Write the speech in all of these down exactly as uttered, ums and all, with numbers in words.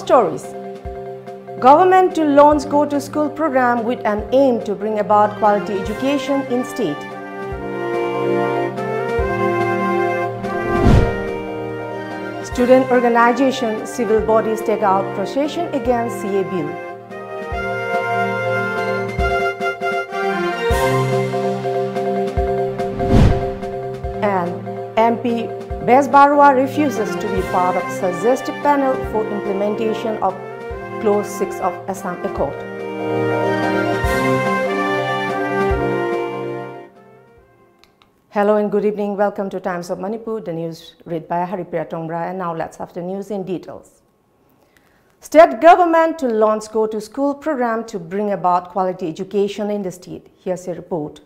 Stories. Government to launch Go to School program with an aim to bring about quality education in state. Student organization, civil bodies take out procession against C A bill. And M P Bes Barua refuses to be part of suggested panel for implementation of Clause six of Assam Accord. Hello and good evening. Welcome to Times of Manipur. The news read by Haripriya Tongbra. And now let's have the news in details. State government to launch Go to School program to bring about quality education in the state. Here's a report.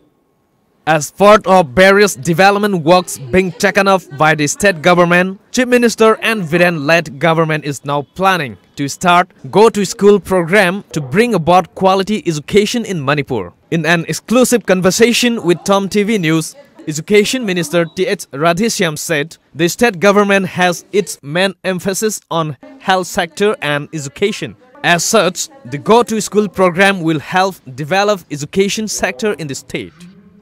As part of various development works being taken up by the state government, Chief Minister N Biren led government is now planning to start Go to School program to bring about quality education in Manipur. In an exclusive conversation with Tom T V News, Education Minister T H Radheshyam said the state government has its main emphasis on health sector and education. As such, the Go to School program will help develop education sector in the state.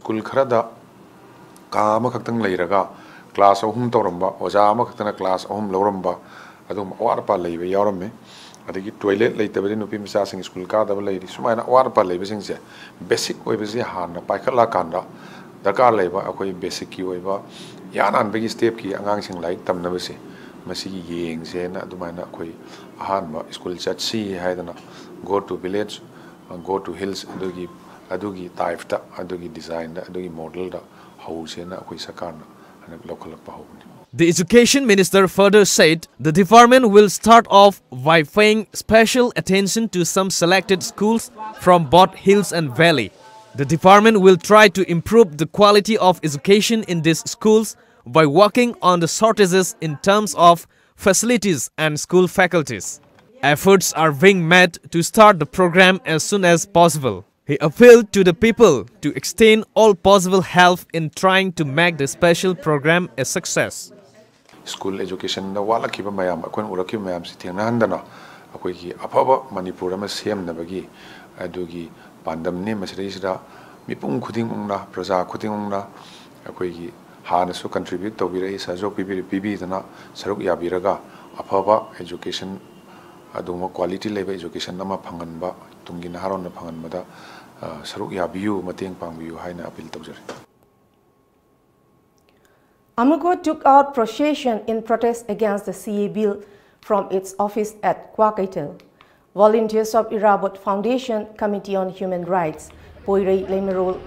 School ꯈꯔꯗ ꯀꯥ ꯑꯃꯈꯛꯇꯪ ꯂꯩꯔꯒ class ꯑꯍꯨꯝ ꯇꯧꯔꯝꯕ, ꯑꯣꯖꯥ ꯑꯃꯈꯛꯇꯅ class ꯑꯍꯨꯝ ꯂꯧꯔꯝꯕ, ꯑꯗꯨꯒꯨꯝꯕ ꯑꯋꯥꯠ ꯑꯄꯥ ꯂꯩꯕ ꯌꯥꯎꯔꯝꯃꯤ꯫ ꯑꯗꯒꯤ ꯇꯣꯏꯂꯦꯠ ꯂꯩꯇꯕꯗꯤ ꯅꯨꯄꯤ ꯃꯆꯥꯁꯤꯡ ꯁ꯭ꯀꯨꯜ ꯀꯥꯗꯕ ꯂꯩꯔꯤ꯫ ꯁꯨꯃꯥꯏꯅ ꯑꯋꯥꯠ ꯑꯄꯥ ꯂꯩꯕꯁꯤꯡꯁꯦ ꯕꯦꯁꯤꯛ ꯑꯣꯏꯕꯁꯦ ꯍꯥꯟꯅ ꯄꯥꯏꯈꯠꯂꯛꯑꯀꯥꯟꯗ ꯗꯔꯀꯥꯔ ꯂꯩꯕ ꯑꯩꯈꯣꯏ ꯕꯦꯁꯤꯛꯀꯤ ꯑꯣꯏꯕ ꯏꯍꯥꯟ ꯍꯥꯟꯕꯒꯤ ꯁ꯭ꯇꯦꯞꯀꯤ ꯑꯉꯥꯡꯁꯤꯡ ꯂꯥꯏꯔꯤꯛ ꯇꯝꯅꯕꯁꯦ ꯃꯁꯤꯒꯤ ꯌꯦꯡꯁꯦꯅ ꯑꯗꯨꯃꯥꯏꯅ ꯑꯩꯈꯣꯏ ꯑꯍꯥꯟꯕ ꯁ꯭ꯀꯨꯜ ꯆꯠꯁꯤ ꯍꯥꯏꯗꯅ Go to Village, Go to Hills ꯑꯗꯨꯒꯤ ꯑꯗꯨꯒꯤ ꯇꯥꯏꯞꯇ, ꯑꯗꯨꯒꯤ ꯗꯤꯖꯥꯏꯟꯗ, ꯑꯗꯨꯒꯤ ꯃꯣꯗꯦꯜꯗ ꯍꯧꯁꯦꯅ ꯑꯩꯈꯣꯏ ꯁꯔꯀꯥꯔꯅ ꯍꯟꯗꯛ ꯂꯧꯈꯠꯂꯛꯄ ꯍꯧꯕꯅꯤ꯫ The Education Minister further said the department will start off by paying special attention to some selected schools from both hills and valley. The department will try to improve the quality of education in these schools by working on the shortages in terms of facilities and school faculties. Efforts are being made to start the program as soon as possible. He appealed to the people to extend all possible help in trying to make the special program a success. School ꯑꯦꯖꯨꯀꯦꯁꯟꯗ ꯋꯥꯠꯂꯛꯈꯤꯕ ꯃꯌꯥꯝ, ꯑꯩꯈꯣꯏꯅ ꯎꯔꯛꯈꯤꯕ ꯃꯌꯥꯝꯁꯤ ꯊꯦꯡꯅꯍꯟꯗꯅ ꯑꯩꯈꯣꯏꯒꯤ ꯑꯐꯕ ꯃꯅꯤꯄꯨꯔ ꯑꯃ ꯁꯦꯝꯅꯕꯒꯤ ꯑꯗꯨꯒꯤ ꯄꯥꯟꯗꯝꯅꯤ꯫ ꯃꯁꯤꯗꯩꯁꯤꯗ ꯃꯤꯄꯨꯝ ꯈꯨꯗꯤꯡꯃꯛꯅ, ꯄ꯭ꯔꯖꯥ ꯈꯨꯗꯤꯡꯃꯛꯅ ꯑꯩꯈꯣꯏꯒꯤ ꯍꯥꯟꯅꯁꯨ ꯀꯟꯇ꯭ꯔꯤꯕ꯭ꯌꯨꯠ ꯇꯧꯕꯤꯔꯛꯏ, ꯁꯍꯖꯣꯛ ꯄꯤꯕꯤꯔ-, ꯄꯤꯕꯤꯗꯅ ꯁꯔꯨꯛ ꯌꯥꯕꯤꯔꯒ ꯑꯐꯕ ꯑꯦꯖꯨꯀꯦꯁꯟ, ꯑꯗꯨꯒꯨꯝꯕ ꯀ꯭ꯋꯥꯂꯤꯇꯤ ꯂꯩꯕ ꯑꯦꯖꯨꯀꯦꯁꯟ ꯑꯃ ꯐꯪꯍꯟꯕ, ꯇꯨꯡꯒꯤ ꯅꯍꯥꯔꯣꯟꯗ ꯐꯪꯍꯟꯕꯗ, ꯑ, ꯁꯔꯨꯛ ꯌꯥꯕꯤꯌꯨ, ꯃꯇꯦꯡ ꯄꯥꯡꯕꯤꯌꯨ ꯍꯥꯏꯅ ꯑꯄꯤꯜ ꯇꯧꯖꯔꯤ꯫ Amuko took out procession in protest against the C A bill from its office at Kwakeithel. Volunteers of Irabot Foundation, Committee on Human Rights, Poirei Leimarol,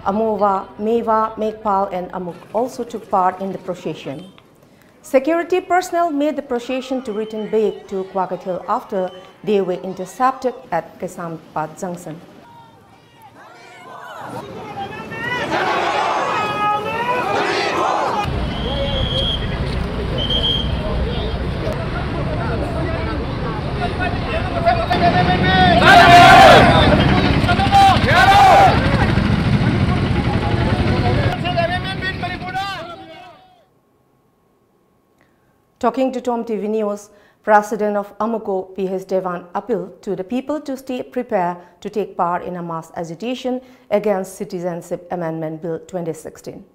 Amova, Meva, Mekpal, and Amuk also took part in the procession. Security personnel made the procession to return back to Kwakeithel after they were intercepted at Kaisampat Junction. Talking to Tom T V News, President of Amuko, P H Devan, appealed to the people to stay prepared to take part in a mass agitation against Citizenship Amendment Bill twenty sixteen.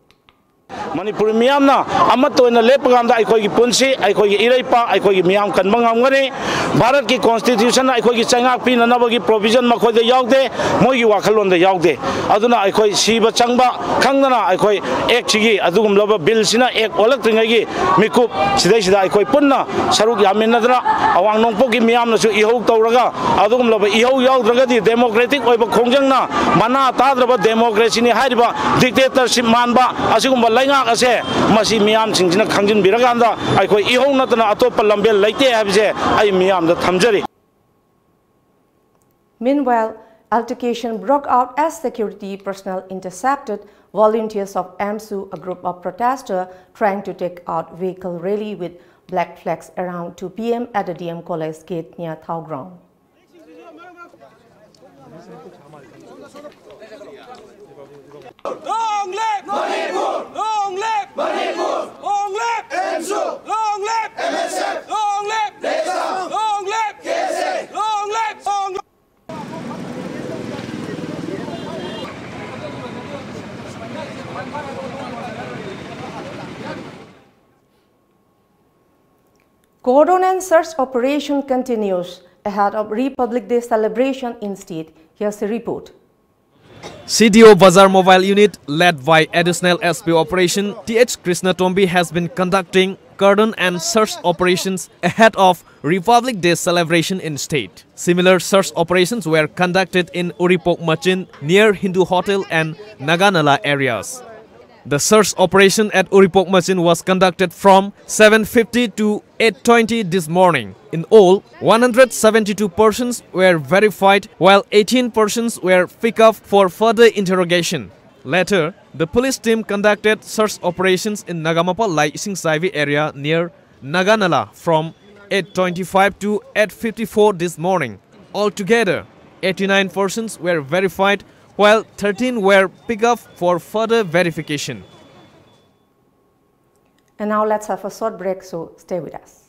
Manipuri ꯃꯤꯌꯥꯝꯅ ꯑꯃꯠꯇ ꯑꯣꯏꯅ ꯂꯦꯞꯄ ꯀꯥꯟꯗ ꯑꯩꯈꯣꯏꯒꯤ ꯄꯨꯟꯁꯤ, ꯑꯩꯈꯣꯏꯒꯤ ꯏꯔꯩꯄꯥꯛ, ꯑꯩꯈꯣꯏꯒꯤ ꯃꯤꯌꯥꯝ ꯀꯟꯕ ꯉꯝꯒꯅꯤ꯫ ꯚꯥꯔꯠꯀꯤ ꯀꯣꯟꯁꯇꯤꯇ꯭ꯌꯨꯁꯟꯅ ꯑꯩꯈꯣꯏꯒꯤ ꯆꯩꯉꯥꯛ ꯄꯤꯅꯅꯕꯒꯤ ꯄ꯭ꯔꯣꯚꯤꯖꯟ ꯃꯈꯣꯏꯗ ꯌꯥꯎꯗꯦ, ꯃꯣꯏꯒꯤ ꯋꯥꯈꯜꯂꯣꯟꯗ ꯌꯥꯎꯗꯦ꯫ ꯑꯗꯨꯅ ꯑꯩꯈꯣꯏ ꯁꯤꯕ ꯆꯪꯕ ꯈꯪꯗꯅ ꯑꯩꯈꯣꯏ ꯑꯦꯛꯁꯤꯒꯤ, ꯑꯗꯨꯒꯨꯝꯂꯕ ꯕꯤꯜꯁꯤꯅ ꯑꯦꯛ ꯑꯣꯜꯂꯛꯇ꯭ꯔꯤꯉꯩꯒꯤ ꯃꯤꯀꯨꯞ ꯁꯤꯗꯩꯁꯤꯗ ꯑꯩꯈꯣꯏ ꯄꯨꯟꯅ ꯁꯔꯨꯛ ꯌꯥꯃꯤꯟꯅꯗꯅ ꯑꯋꯥꯡ ꯅꯣꯡꯄꯣꯛꯀꯤ ꯃꯤꯌꯥꯝꯅꯁꯨ ꯏꯍꯧ ꯇꯧꯔꯒ, ꯑꯗꯨꯒꯨꯝꯂꯕ ꯏꯍꯧ ꯌꯥꯎꯗ꯭ꯔꯒꯗꯤ ꯗꯦꯃꯣꯀ꯭ꯔꯦꯇꯤꯛ ꯑꯣꯏꯕ ꯈꯣꯡꯖꯪꯅ ꯃꯅꯥ ꯇꯥꯗ꯭ꯔꯕ ꯗꯦꯃꯣꯀ꯭ꯔꯦꯁꯤꯅꯤ ꯍꯥꯏꯔꯤꯕ ꯗꯤꯛꯇꯦꯇꯔꯁꯤꯞ ꯃꯥꯟꯕ ꯑꯁꯤꯒꯨꯝꯕ ꯂꯩꯉꯥꯛ ꯑꯁꯦ ꯃꯁꯤ ꯃꯤꯌꯥꯝꯁꯤꯡꯁꯤꯅ ꯈꯪꯖꯤꯟꯕꯤꯔꯀꯥꯟꯗ ꯑꯩꯈꯣꯏ ꯏꯍꯧ ꯅꯠꯇꯅ ꯑꯇꯣꯞꯄ ꯂꯝꯕꯦꯜ ꯂꯩꯇꯦ ꯍꯥꯏꯕꯁꯦ ꯑꯩ ꯃꯤꯌꯥꯝꯗ ꯊꯝꯖꯔꯤ꯫ Meanwhile, altercation broke out as security personnel intercepted volunteers of AMSU, a group of protesters trying to take out vehicle rally with black flags around two P M at the D M College gate near Thao Ground. Long live Manipur! Long live Manipur! Long live AMSU! Cordon and search operation continues ahead of Republic Day celebration in state. Here's the report. C D O Bazar Mobile Unit, led by Additional S P Operation T H Krishna Tombi, has been conducting cordon and search operations ahead of Republic Day celebration in state. Similar search operations were conducted in Uripok Machin, near Hindu Hotel and Naganala areas. The search operation at Uripok Machin was conducted from seven fifty to eight twenty this morning. In all, one hundred seventy-two persons were verified, while eighteen persons were picked up for further interrogation. Later, the police team conducted search operations in Nagamapal Laising Saivi area near Naganala from eight twenty-five to eight fifty-four this morning. Altogether, eighty-nine persons were verified, while thirteen were picked up for further verification. And now let's have a short break, so stay with us.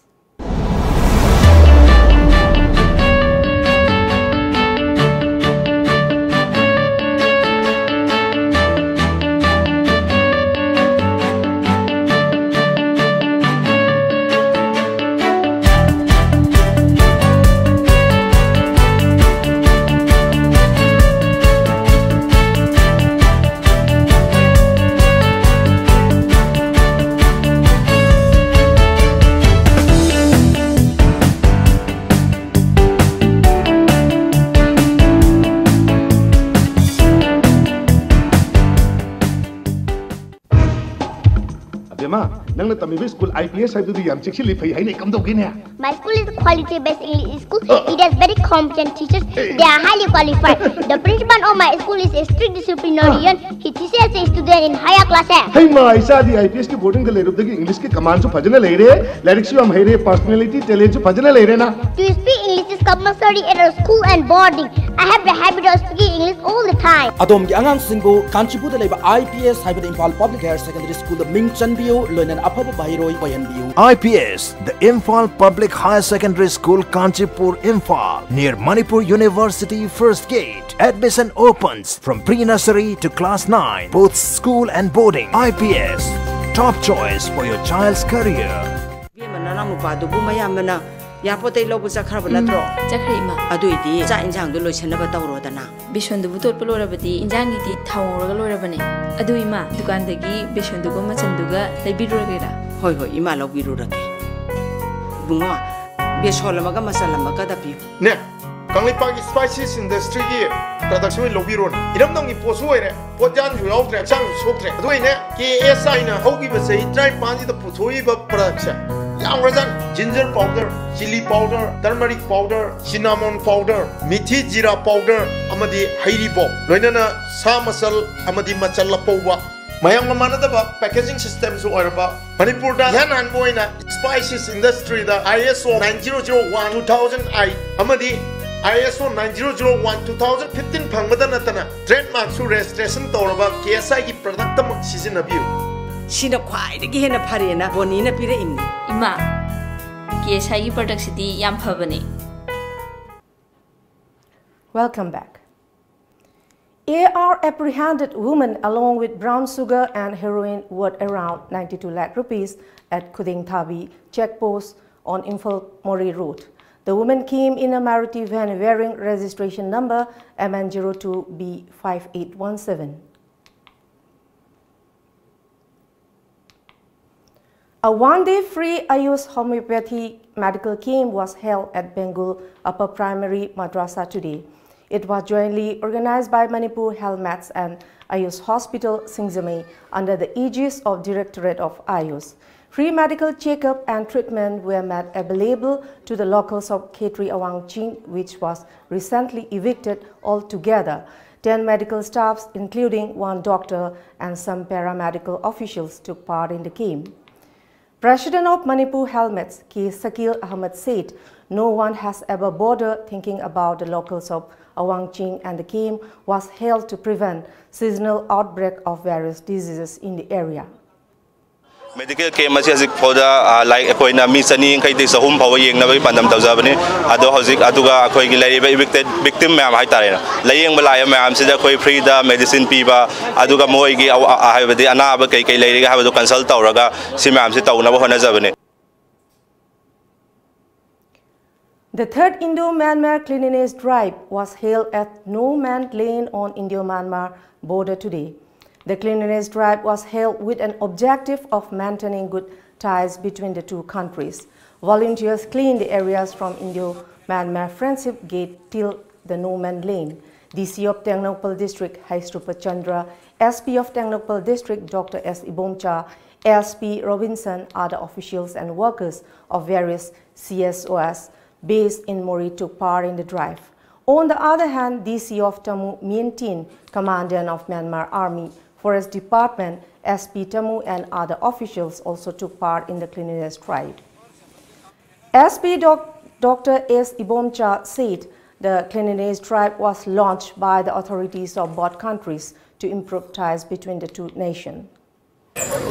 ꯑꯕꯦꯝꯃ, ꯅꯪꯅ ꯇꯝꯃꯤꯕ school I P S ꯍꯥꯏꯕꯗꯨꯗꯤ ꯌꯥꯝ ꯆꯦꯛꯁꯤꯜꯂꯤ, ꯐꯩ ꯍꯥꯏꯅꯩ, ꯀꯝꯗꯧꯒꯦꯅꯦ? My school is a quality based English school. ꯑ꯫ It has very competent teachers. A. They are highly qualified. The principal of my school is a strict disciplinarian. ꯑ꯫ He teaches the student in higher classes. ꯍꯩꯃꯥ, ꯏꯆꯥꯗꯤ I P ꯑꯦꯁꯀꯤ ꯕꯣꯔꯗꯤꯡꯗ ꯂꯩꯔꯨꯕꯗꯒꯤ ꯏꯪꯂꯤꯁꯀꯤ ꯀꯃꯥꯟꯁꯨ ꯐꯖꯅ ꯂꯩꯔꯦ, ꯂꯥꯏꯔꯤꯛꯁꯨ ꯌꯥꯝ ꯍꯩꯔꯦ, ꯄꯥꯔꯁꯣꯅꯦꯂꯤꯇꯤ, ꯇꯦꯂꯦꯟꯁꯨ ꯐꯖꯅ ꯂꯩꯔꯦꯅ꯫ To speak English is compulsory at our school and boarding. I have the habit of speaking English all the time. ꯑꯗꯣꯝꯒꯤ ꯑꯉꯥꯡꯁꯤꯡꯕꯨ ꯀꯥꯟꯆꯤꯄꯨꯔꯗ ꯂꯩꯕ ꯑꯥꯏ ꯄꯤ ꯑꯦꯁ ꯍꯥꯏꯕꯗ ꯏꯝꯐꯥꯜ ꯄꯕ꯭ꯂꯤꯛ ꯍꯥꯌꯔ ꯁꯦꯀꯦꯟꯗꯔꯤ ꯁ꯭ꯀꯨꯜꯗ ꯃꯤꯡ ꯆꯟꯕꯤꯌꯨ, ꯂꯣꯏꯅꯅ ꯑꯐꯕ ꯃꯍꯩꯔꯣꯏ ꯑꯣꯏꯍꯟꯕꯤꯌꯨ꯫ I P S, the Imphal Public Higher Secondary School, Kanchipur, Imphal, near Manipur University, first gate. Admission opens from pre-nursery to class nine, both school and boarding. I P S, top choice for your child's career. ꯏꯕꯦꯝꯃ, ꯅꯅꯥꯎ ꯅꯨꯄꯥꯗꯨꯕꯨ ꯃꯌꯥꯝꯕꯅ ꯌꯥꯄꯣꯠꯇꯩ ꯂꯧꯕ ꯆꯠꯈ꯭ꯔꯕ ꯅꯠꯇ꯭ꯔꯣ? ꯆꯠꯈ꯭ꯔꯦ, ꯏꯃꯥ꯫ ꯑꯗꯨꯏꯗꯤ ꯆꯥꯛ ꯏꯟꯁꯥꯡꯗꯣ ꯂꯣꯏꯁꯟꯅꯕ ꯇꯧꯔꯣꯗꯅ꯫ ꯕꯦꯁꯣꯟꯗꯨꯕꯨ ꯇꯣꯠꯄ ꯂꯣꯏꯔꯕꯗꯤ ꯏꯟꯖꯥꯡꯒꯤꯗꯤ ꯊꯥꯎ ꯉꯧꯔꯒ ꯂꯣꯏꯔꯕꯅꯦ꯫ ꯑꯗꯨ ꯏꯃꯥ, ꯗꯨꯀꯥꯟꯗꯒꯤ ꯕꯦꯁꯣꯟꯗꯨꯒ ꯃꯆꯟꯗꯨꯒ ꯂꯩꯕꯤꯔꯨꯔꯒꯦꯔꯥ? ꯍꯣꯏ, ꯍꯣꯏ, ꯏꯃꯥ ꯂꯧꯕꯤꯔꯨꯔꯒꯦ꯫ ꯏꯕꯨꯡꯉꯣ, ꯕꯦꯁꯣꯟ ꯑꯃꯒ ꯃꯆꯜ ꯑꯃꯒꯗ ꯄꯤꯌꯨ꯫ ꯅꯦ, ꯀꯪꯂꯩꯄꯥꯛꯀꯤ ꯁ꯭ꯄꯥꯏꯁꯤꯁ ꯏꯟꯗꯁꯇ꯭ꯔꯤꯒꯤ ꯄ꯭ꯔꯗꯛꯁꯦ ꯑꯣꯏꯅ ꯂꯧꯕꯤꯔꯣꯅꯦ꯫ ꯏꯔꯝꯗꯝꯒꯤ ꯄꯣꯠꯁꯨ ꯑꯣꯏꯔꯦ, ꯄꯣꯠꯌꯥꯟꯁꯨ ꯌꯥꯎꯗ꯭ꯔꯦ, ꯍꯛꯆꯥꯡꯁꯨ ꯁꯣꯛꯇ꯭ꯔꯦ꯫ ꯑꯗꯨꯒꯤꯅꯦ, ꯀꯦ ꯑꯦꯁ ꯑꯥꯏꯅ ꯍꯧꯈꯤꯕ ꯆꯍꯤ ꯇꯔꯥꯅꯤꯄꯥꯟꯁꯤꯗ ꯄꯨꯊꯣꯛꯏꯕ ꯄ꯭ꯔꯗꯛꯁꯦ ꯌꯥꯝꯈ꯭ꯔꯖꯥꯠꯅꯤ꯫ Ginger powder, chilli powder, turmeric powder, cinnamon powder, ꯃꯤꯊꯤ ꯖꯤꯔꯥ ꯄꯥꯎꯗꯔ ꯑꯃꯗꯤ ꯍꯩꯔꯤꯕꯣꯞ, ꯂꯣꯏꯅꯅ ꯁꯥ ꯃꯆꯜ ꯑꯃꯗꯤ ꯃꯆꯜ ꯑꯄꯧꯕ, ꯃꯌꯥꯝꯒ ꯃꯥꯟꯅꯗꯕ ꯄꯦꯀꯦꯖꯤꯡ ꯁꯤꯁꯇꯦꯝꯁꯨ ꯑꯣꯏꯔꯕ, ꯃꯅꯤꯄꯨꯔꯗ ꯏꯍꯥꯟ ꯍꯥꯟꯕ ꯑꯣꯏꯅ ꯁ꯭ꯄꯥꯏꯁꯤꯁ ꯏꯟꯗꯁꯇ꯭ꯔꯤꯗ ꯑꯥꯏ ꯑꯦꯁ ꯑꯣ nine zero zero one two thousand eight ꯑꯃꯗꯤ ꯑꯥꯏ ꯑꯦꯁ ꯑꯣ nine zero zero one two thousand fifteen ꯐꯪꯕꯗ ꯅꯠꯇꯅ ꯇ꯭ꯔꯦꯗꯃꯥꯔꯛꯁꯨ ꯔꯦꯖꯤꯁꯇ꯭ꯔꯦꯁꯟ ꯇꯧꯔꯕ ꯀꯦ ꯑꯦꯁ ꯑꯥꯏꯒꯤ ꯄ꯭ꯔꯗꯛꯇꯃꯛ ꯁꯤꯖꯤꯟꯅꯕꯤꯌꯨ꯫ ꯁꯤꯅ ꯈ꯭ꯋꯥꯏꯗꯒꯤ ꯍꯦꯟꯅ ꯐꯔꯦꯅ ꯕꯣꯅꯤꯅ ꯄꯤꯔꯛꯏꯅꯤ꯫ ꯏꯃꯥ, ꯀꯦ ꯑꯦꯁ ꯑꯥꯏꯒꯤ ꯄ꯭ꯔꯗꯛꯁꯤꯗꯤ ꯌꯥꯝ ꯐꯕꯅꯦ꯫ Welcome back. A R apprehended woman along with brown sugar and heroin worth around ninety-two lakh rupees at Khudengthabi check post on Imphal Moreh Road. The woman came in a Maruti van wearing registration number M N zero two B five eight one seven. A one-day free Ayush homeopathy medical camp was held at Bengal Upper Primary Madrasa today. It was jointly organized by Manipur Health Meds and Ayush Hospital Singjamei under the aegis of Directorate of Ayush. Free medical checkup and treatment were made available to the locals of Khetri Awang Ching, which was recently evicted altogether. Ten medical staffs, including one doctor and some paramedical officials, took part in the camp. President of Manipur Health Meds, K Shakil Ahmed, said no one has ever bothered thinking about the locals of Awang Ching, and the camp was held to prevent seasonal outbreak of various diseases in the area. Medical camp ꯑꯁꯤ ꯍꯧꯖꯤꯛ ꯐꯥꯎꯗ, ꯑ, like, ꯑꯩꯈꯣꯏꯅ ꯃꯤ ꯆꯅꯤ ꯌꯥꯡꯈꯩꯗꯒꯤ ꯆꯍꯨꯝ ꯐꯥꯎꯕ ꯌꯦꯡꯅꯕꯒꯤ ꯄꯥꯟꯗꯝ ꯇꯧꯖꯕꯅꯤ꯫ ꯑꯗꯣ ꯍꯧꯖꯤꯛ, ꯑꯗꯨꯒ ꯑꯩꯈꯣꯏꯒꯤ ꯂꯩꯔꯤꯕ ꯏꯚꯤꯛꯇꯦꯠ ꯚꯤꯛꯇꯤꯝ ꯃꯌꯥꯝ ꯍꯥꯏꯇꯥꯔꯦꯅꯦ, ꯂꯥꯏꯌꯦꯡꯕ ꯂꯥꯛꯏꯕ ꯃꯌꯥꯝꯁꯤꯗ ꯑꯩꯈꯣꯏ ꯐ꯭ꯔꯤꯗ ꯃꯦꯗꯤꯁꯤꯟ ꯄꯤꯕ, ꯑꯗꯨꯒ ꯃꯣꯏꯒꯤ ꯑꯋꯥ-, ꯑ-, ꯍꯥꯏꯕꯗꯤ ꯑꯅꯥꯕ ꯀꯩ ꯀꯩ ꯂꯩꯔꯤꯒꯦ ꯍꯥꯏꯕꯗꯨ ꯀꯟꯁꯜ ꯇꯧꯔꯒ ꯁꯤ ꯃꯌꯥꯝꯁꯤ ꯇꯧꯅꯕ ꯍꯣꯠꯅꯖꯕꯅꯤ꯫ The third Indo-Myanmar cleanliness drive was held at No Man's Lane on Indo-Myanmar border today. The cleanliness drive was held with an objective of maintaining good ties between the two countries. Volunteers cleaned the areas from Indo-Myanmar Friendship Gate till the No Man's Lane. D C of Tengnoupal District, Haistrupa Chandra, S P of Tengnoupal District, Doctor S Ibomcha, A S P Robinson, other officials and workers of various C S O S based in Moreh took part in the drive. On the other hand, D C of Tamu Myintin, Commandant of Myanmar Army Forest Department, S P Tamu and other officials also took part in the cleanliness drive. S P Doc- Doctor S Ibomcha said the cleanliness drive was launched by the authorities of both countries to improve ties between the two nations.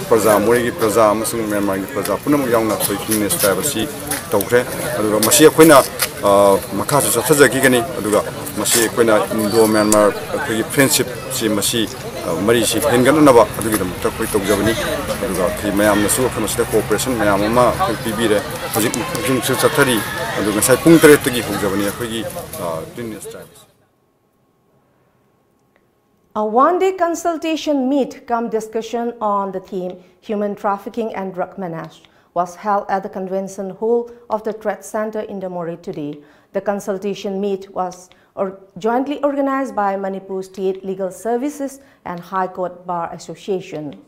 ꯄ꯭ꯔꯖꯥ, ꯃꯣꯔꯦꯒꯤ ꯄ꯭ꯔꯖꯥ ꯑꯃꯁꯨꯡ ꯃ꯭ꯌꯥꯟꯃꯥꯔꯒꯤ ꯄ꯭ꯔꯖꯥ ꯄꯨꯝꯅꯃꯛ ꯌꯥꯎꯅ ꯑꯩꯈꯣꯏ cleanness drive ꯑꯁꯤ ꯇꯧꯈ꯭ꯔꯦ꯫ ꯑꯗꯨꯒ ꯃꯁꯤ ꯑꯩꯈꯣꯏꯅ, ꯑ, ꯃꯈꯥꯁꯨ ꯆꯠꯊꯖꯈꯤꯒꯅꯤ꯫ ꯑꯗꯨꯒ ꯃꯁꯤ ꯑꯩꯈꯣꯏꯅ ꯏꯟꯗꯣ ꯃ꯭ꯌꯥꯟꯃꯥꯔ ꯑꯩꯈꯣꯏꯒꯤ ꯐ꯭ꯔꯦꯟꯁꯤꯞꯁꯤ ꯃꯁꯤ, ꯑ, ꯃꯔꯤꯁꯤ ꯍꯦꯟꯒꯠꯅꯅꯕ ꯑꯗꯨꯒꯤꯗꯃꯛꯇ ꯑꯩꯈꯣꯏ ꯇꯧꯖꯕꯅꯤ꯫ ꯑꯗꯨꯒ ꯑꯩꯈꯣꯏ ꯃꯌꯥꯝꯅꯁꯨ ꯑꯩꯈꯣꯏ ꯃꯁꯤꯗ ꯀꯣꯑꯣꯄꯔꯦꯁꯟ ꯃꯌꯥꯝ ꯑꯃ ꯑꯩꯈꯣꯏ ꯄꯤꯕꯤꯔꯦ꯫ ꯍꯧꯖꯤꯛ, ꯍꯧꯖꯤꯛꯁꯨ ꯆꯠꯊꯔꯤ꯫ ꯑꯗꯨ ꯉꯁꯥꯏ ꯄꯨꯡ ꯇꯔꯦꯠꯇꯒꯤ ꯍꯧꯖꯕꯅꯤ ꯑꯩꯈꯣꯏꯒꯤ, ꯑ, ꯀ꯭ꯂꯤꯟꯅꯦꯁ ꯗ꯭ꯔꯥꯏꯚ ꯑꯁꯤ꯫ A one-day consultation meet cum discussion on the theme Human Trafficking and Drug Menace was held at the Convention Hall of the Trade Center in the Moreh today. The consultation meet was or- jointly organized by Manipur State Legal Services and High Court Bar Association.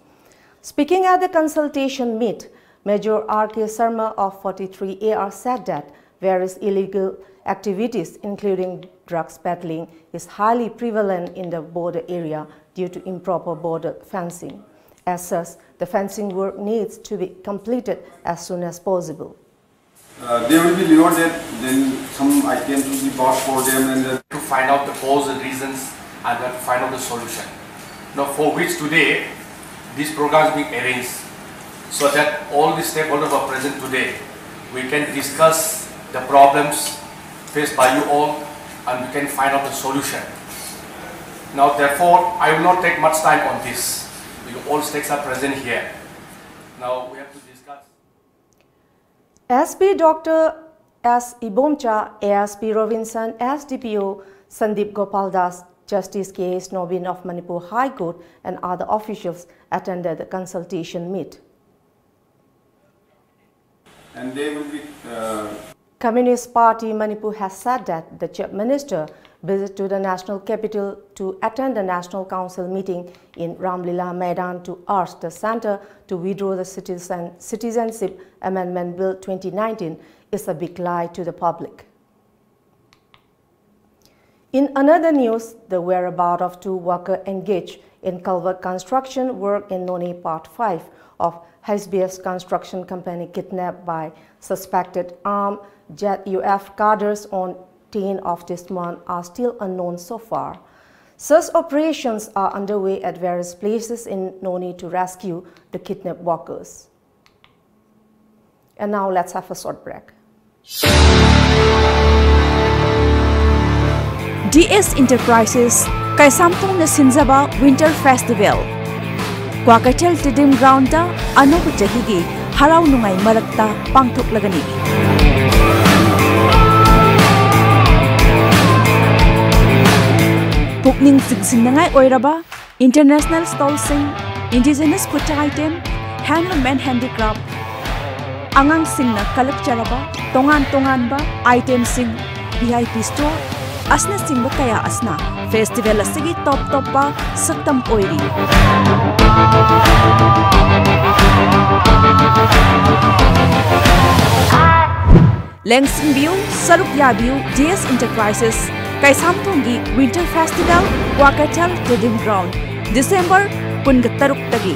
Speaking at the consultation meet, Major R K Sharma of forty-three A R said that various illegal activities, including drugs peddling, is highly prevalent in the border area due to improper border fencing. As such, the fencing work needs to be completed as soon as possible. Uh, they will be rewarded, then some items will be bought for them and then to find out the cause and reasons and then to find out the solution. Now, for which today this program is being arranged, so that all the stakeholders who are present today, we can discuss the problems faced by you all and we can find out the solution. Now, therefore, I will not take much time on this because all stakes are present here. Now, we have to discuss. S P Doctor S Ibomcha, A S P Robinson, S D P O Sandeep Gopal Das, Justice K S Nobin of Manipur High Court, and other officials attended the consultation meet. And they will be, uh, Communist Party Manipur has said that the Chief Minister visit to the national capital to attend the National Council meeting in Ramlila Maidan to urge the centre to withdraw the Citizen-, Citizenship Amendment Bill twenty nineteen is a big lie to the public. In another news, the whereabouts of two workers engaged in culvert construction work in Noney, part five of H B S Construction Company, kidnapped by suspected armed Z U F cadres on ten of this month, are still unknown so far. Search operations are underway at various places in Noney to rescue the kidnapped workers. And now let's have a short break. D S Enterprises, ꯀꯩꯁꯥꯝꯊꯣꯡꯅ ꯁꯤꯟꯖꯕ Winter Festival꯫ Kwakeithel Stadium Groundꯇ ꯑꯅꯧꯕ ꯆꯍꯤꯒꯤ ꯍꯔꯥꯎ ꯅꯨꯡꯉꯥꯏ ꯃꯔꯛꯇ ꯄꯥꯡꯊꯣꯛꯂꯒꯅꯤ꯫ ꯄꯨꯛꯅꯤꯡ ꯆꯤꯡꯁꯤꯟꯅꯤꯡꯉꯥꯏ ꯑꯣꯏꯔꯕ international stallꯁꯤꯡ, indigenous food item, handloom and handicraft, ꯑꯉꯥꯡꯁꯤꯡꯅ ꯀꯜꯂꯛꯆꯔꯕ ꯇꯣꯉꯥꯟ ꯇꯣꯉꯥꯟꯕ itemꯁꯤꯡ, V I P store ꯑꯁꯤꯅꯆꯤꯡꯕ ꯀꯌꯥ ꯑꯁꯤꯅ festival ꯑꯁꯤꯒꯤ top ꯇꯣꯞꯄ ꯁꯛꯇꯝ ꯑꯣꯏꯔꯤ꯫ ꯂꯦꯡꯁꯤꯟꯕꯤꯌꯨ, ꯁꯔꯨꯛ ꯌꯥꯕꯤꯌꯨ, D S Enterprises ꯀꯩꯁꯥꯝꯊꯣꯡꯒꯤ Winter Festival, Kwakeithel Stadium Ground, December ꯀꯨꯟꯒ ꯇꯔꯨꯛꯇꯒꯤ꯫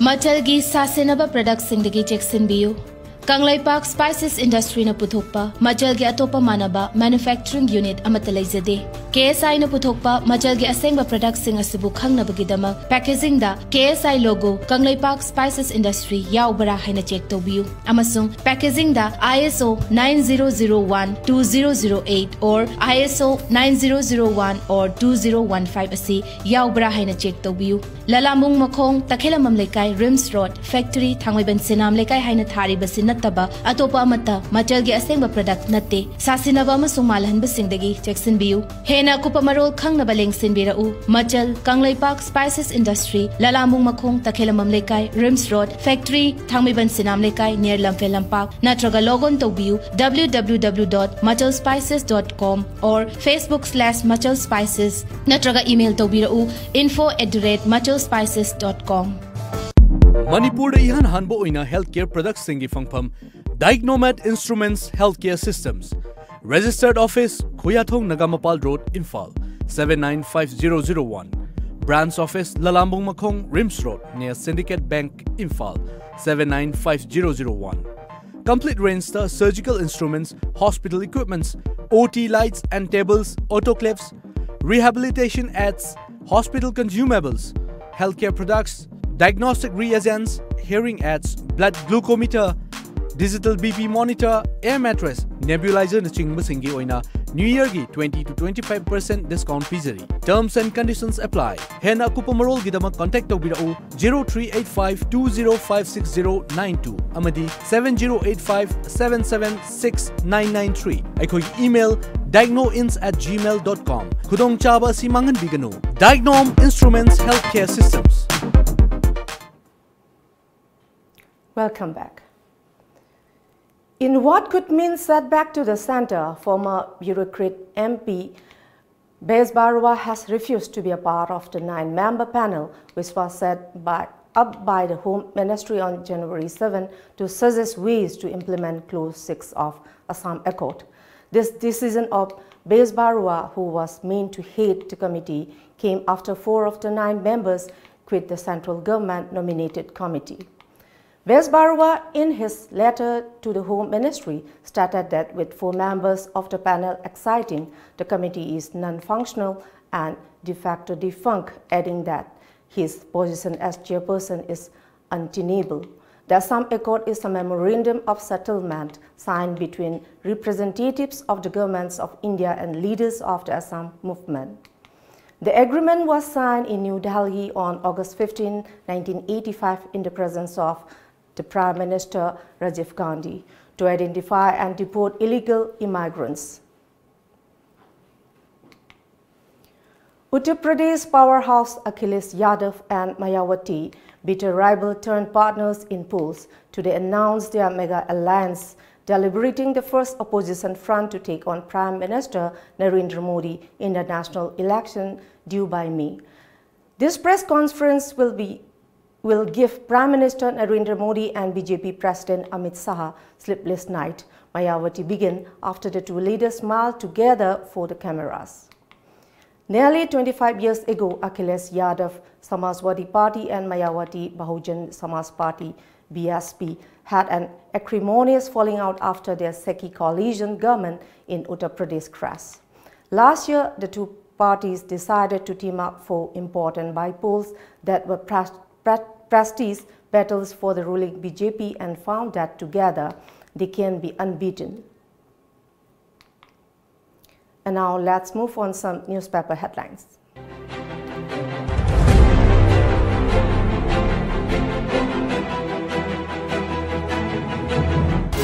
ꯃꯆꯜꯒꯤ ꯁꯥꯁꯦꯟꯅꯕ productꯁꯤꯡꯗꯒꯤ ꯆꯦꯛꯁꯤꯟꯕꯤꯌꯨ꯫ ꯀꯪꯂꯩꯄꯥꯛ Spices Industryꯅ ꯄꯨꯊꯣꯛꯄ ꯃꯆꯜꯒꯤ ꯑꯇꯣꯞꯄ ꯃꯥꯟꯅꯕ manufacturing unit ꯑꯃꯠꯇ ꯂꯩꯖꯗꯦ꯫ K S Iꯅ ꯄꯨꯊꯣꯛꯄ ꯃꯆꯜꯒꯤ ꯑꯁꯦꯡꯕ productꯁꯤꯡ ꯑꯁꯤꯕꯨ ꯈꯪꯅꯕꯒꯤꯗꯃꯛ packagingꯗ K S I logo, Kangleipak Spices Industry ꯌꯥꯎꯕ꯭ꯔꯥ ꯍꯥꯏꯅ check ꯇꯧꯕꯤꯌꯨ꯫ ꯑꯃꯁꯨꯡ packagingꯗ I S O nine zero zero one two zero zero eight or I S O nine zero zero one or two zero one five ꯑꯁꯤ ꯌꯥꯎꯕ꯭ꯔꯥ ꯍꯥꯏꯅ check ꯇꯧꯕꯤꯌꯨ꯫ ꯂꯂꯥꯃꯨꯡ ꯃꯈꯣꯡ, ꯇꯈꯦꯂꯝꯕꯝ ꯂꯩꯀꯥꯏ, RIMS Road, factory, ꯊꯥꯡꯃꯩꯕꯟ ꯁꯦꯅꯥꯝ ꯂꯩꯀꯥꯏ ꯍꯥꯏꯅ ꯊꯥꯔꯤꯕꯁꯤ ꯅꯠꯇꯕ ꯑꯇꯣꯞꯄ ꯑꯃꯠꯇ ꯃꯆꯜꯒꯤ ꯑꯁꯦꯡꯕ product ꯅꯠꯇꯦ꯫ ꯁꯥꯁꯤꯟꯅꯕ ꯑꯃꯁꯨꯡ ꯃꯥꯜꯍꯟꯕꯁꯤꯡꯗꯒꯤ ꯆꯦꯛꯁꯤꯟꯕꯤꯌꯨ꯫ ꯍꯦꯟꯅ ꯑꯀꯨꯞꯄ ꯃꯔꯣꯜ ꯈꯪꯅꯕ ꯂꯦꯡꯁꯤꯟꯕꯤꯔꯛꯎ꯫ ꯃꯆꯜ, ꯀꯪꯂꯩꯄꯥꯛ Spices Industry, ꯂꯂꯥꯝꯕꯨꯡ ꯃꯈꯣꯡ, ꯇꯈꯦꯂꯝꯕꯝ ꯂꯩꯀꯥꯏ, ꯔꯤꯝꯁ ꯔꯣꯗ, factory, ꯊꯥꯡꯃꯩꯕꯟ ꯁꯤꯅꯥꯝ ꯂꯩꯀꯥꯏ, near ꯂꯝꯐꯦꯜ ꯂꯝꯄꯥꯛ꯫ ꯅꯠꯇ꯭ꯔꯒ log on ꯇꯧꯕꯤꯌꯨ W W W dot machal spices dot com or Facebook slash machal spices, ꯅꯠꯇ꯭ꯔꯒ email ꯇꯧꯕꯤꯔꯛꯎ info at the rate machal spices dot com꯫ ꯃꯅꯤꯄꯨꯔꯗ ꯏꯍꯥꯟ ꯍꯥꯟꯕ ꯑꯣꯏꯅ healthcare productꯁꯤꯡꯒꯤ ꯐꯪꯐꯝ Dicnomed Instruments Healthcare Systems, Registered Office, Khuyathong Nagamapal road, Imphal, seven nine five zero zero one. Branch Office, Lalambung Makhong, RIMS road, near Syndicate Bank, Imphal, seven nine five zero zero one. Complete rangeꯇ surgical instruments, hospital equipments, O T lights and tables, autoclaves, rehabilitation aids, hospital consumables, healthcare products, diagnostic reagents, hearing aids, blood glucometer, digital B P monitor, air mattress, nebulizerꯅꯆꯤꯡꯕꯁꯤꯡꯒꯤ ꯑꯣꯏꯅ New Yearꯒꯤ twenty to twenty five percent discount ꯄꯤꯖꯔꯤ꯫ Terms and conditions apply. ꯍꯦꯟꯅ ꯑꯀꯨꯞꯄ ꯃꯔꯣꯜꯒꯤꯗꯃꯛ contact ꯇꯧꯕꯤꯔꯛꯎ zero three eight five two zero five six zero nine two ꯑꯃꯗꯤ seven zero eight five seven seven six nine nine three꯫ ꯑꯩꯈꯣꯏꯒꯤ email dicnoinns at gmail dot com꯫ ꯈꯨꯗꯣꯡꯆꯥꯕ ꯑꯁꯤ ꯃꯥꯡꯍꯟꯕꯤꯒꯅꯨ꯫ Dicnom Instruments Healthcare Systems. Welcome back. In what could mean setback to the centre, former bureaucrat M P Bes Barua has refused to be a part of the nine-member panel which was set by, up by the Home Ministry on January seven to suggest ways to implement Clause six of Assam Accord. This decision of Bes Barua, who was meant to head the committee, came after four of the nine members quit the central government nominated committee. Bes Barua, in his letter to the Home Ministry, stated that with four members of the panel exiting, the committee is non-functional and de facto defunct, adding that his position as chairperson is untenable. The Assam Accord is a memorandum of settlement signed between representatives of the governments of India and leaders of the Assam movement. The agreement was signed in New Delhi on August fifteen, nineteen eighty-five, in the presence of the Prime Minister Rajiv Gandhi to identify and deport illegal immigrants. Uttar Pradesh powerhouse Akhilesh Yadav and Mayawati, bitter rival turned partners in polls, today announced their mega alliance, deliberating the first opposition front to take on Prime Minister Narendra Modi in the national election due by May. This press conference will be will give Prime Minister Narendra Modi and B J P President Amit Shah sleepless night. Mayawati began after the two leaders smiled together for the cameras. Nearly twenty-five years ago, Akhilesh Yadav, Samajwadi Party, and Mayawati, Bahujan Samaj Party, B S P, had an acrimonious falling out after their shaky coalition government in Uttar Pradesh crashed. Last year, the two parties decided to team up for important by polls that were pres- pre- prestige battles for the ruling B J P and found that together they can be unbeaten. And now let's move on some newspaper headlines.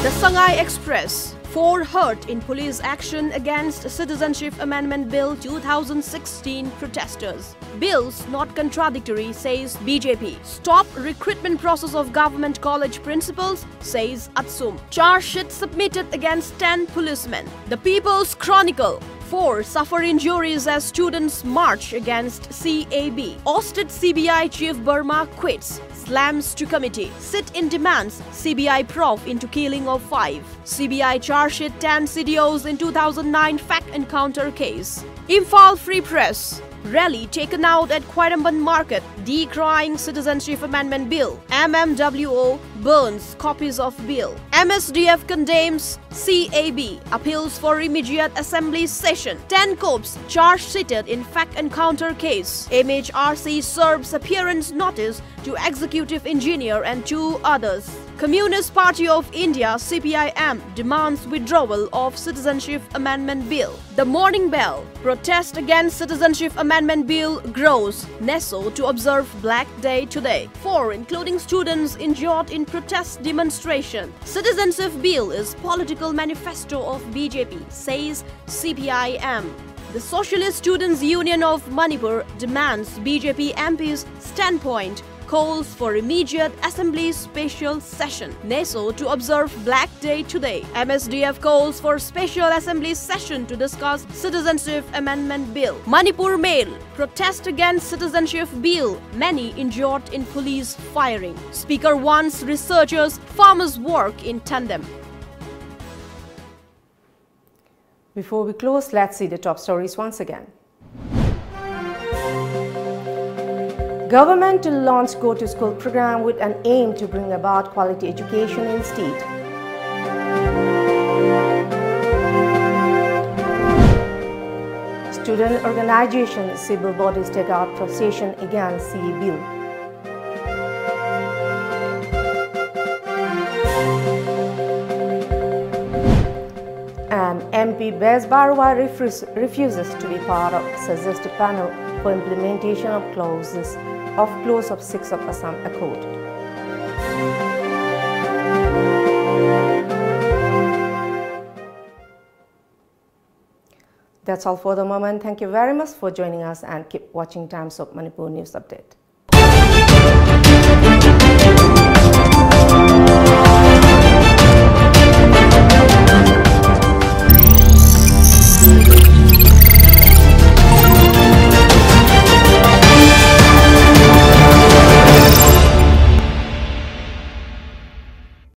The Sangai Express, four hurt in police action against Citizenship Amendment Bill two thousand sixteen protesters. Bills not contradictory, says B J P. Stop recruitment process of government college principals, says Atsum. Charge sheet submitted against ten policemen. The People's Chronicle, four suffer injuries as students march against C A B. Ousted C B I chief, Verma quits. Slams to committee. Sit-in demands C B I probe into killing of five. C B I charge sheet ten C D Os in two thousand nine fact encounter case. Imphal Free Press. Rally taken out at Khwairamband Market, decrying Citizenship Amendment Bill. M M W O burns copies of bill. M S D F condemns C A B, appeals for immediate assembly session. Ten cops charge sheeted in fact encounter case. M H R C serves appearance notice to executive engineer and two others. Communist Party of India, C P I M, demands withdrawal of Citizenship Amendment Bill. The Morning Bell. Protest against Citizenship Amendment Bill grows. NESO to observe Black Day today. Four, including students, injured in protest demonstration. Citizenship Bill is political manifesto of B J P, says C P I M. The Socialist Students Union of Manipur demands B J P M P's standpoint, calls for immediate assembly special session. NESO to observe Black Day today. M S D F calls for special assembly session to discuss Citizenship Amendment Bill. Manipur Mail, protest against Citizenship Bill, many injured in police firing. Speaker wants researchers, farmers work in tandem. Before we close, let's see the top stories once again. Government to launch Go to School program with an aim to bring about quality education in state. Student organization, civil bodies take out procession against C A Bill. And M P Bes Barua refus- refuses to be part of suggested panel for implementation of clauses of clause of six of Assam Accord. That's all for the moment. Thank you very much for joining us and keep watching Times of Manipur News Update.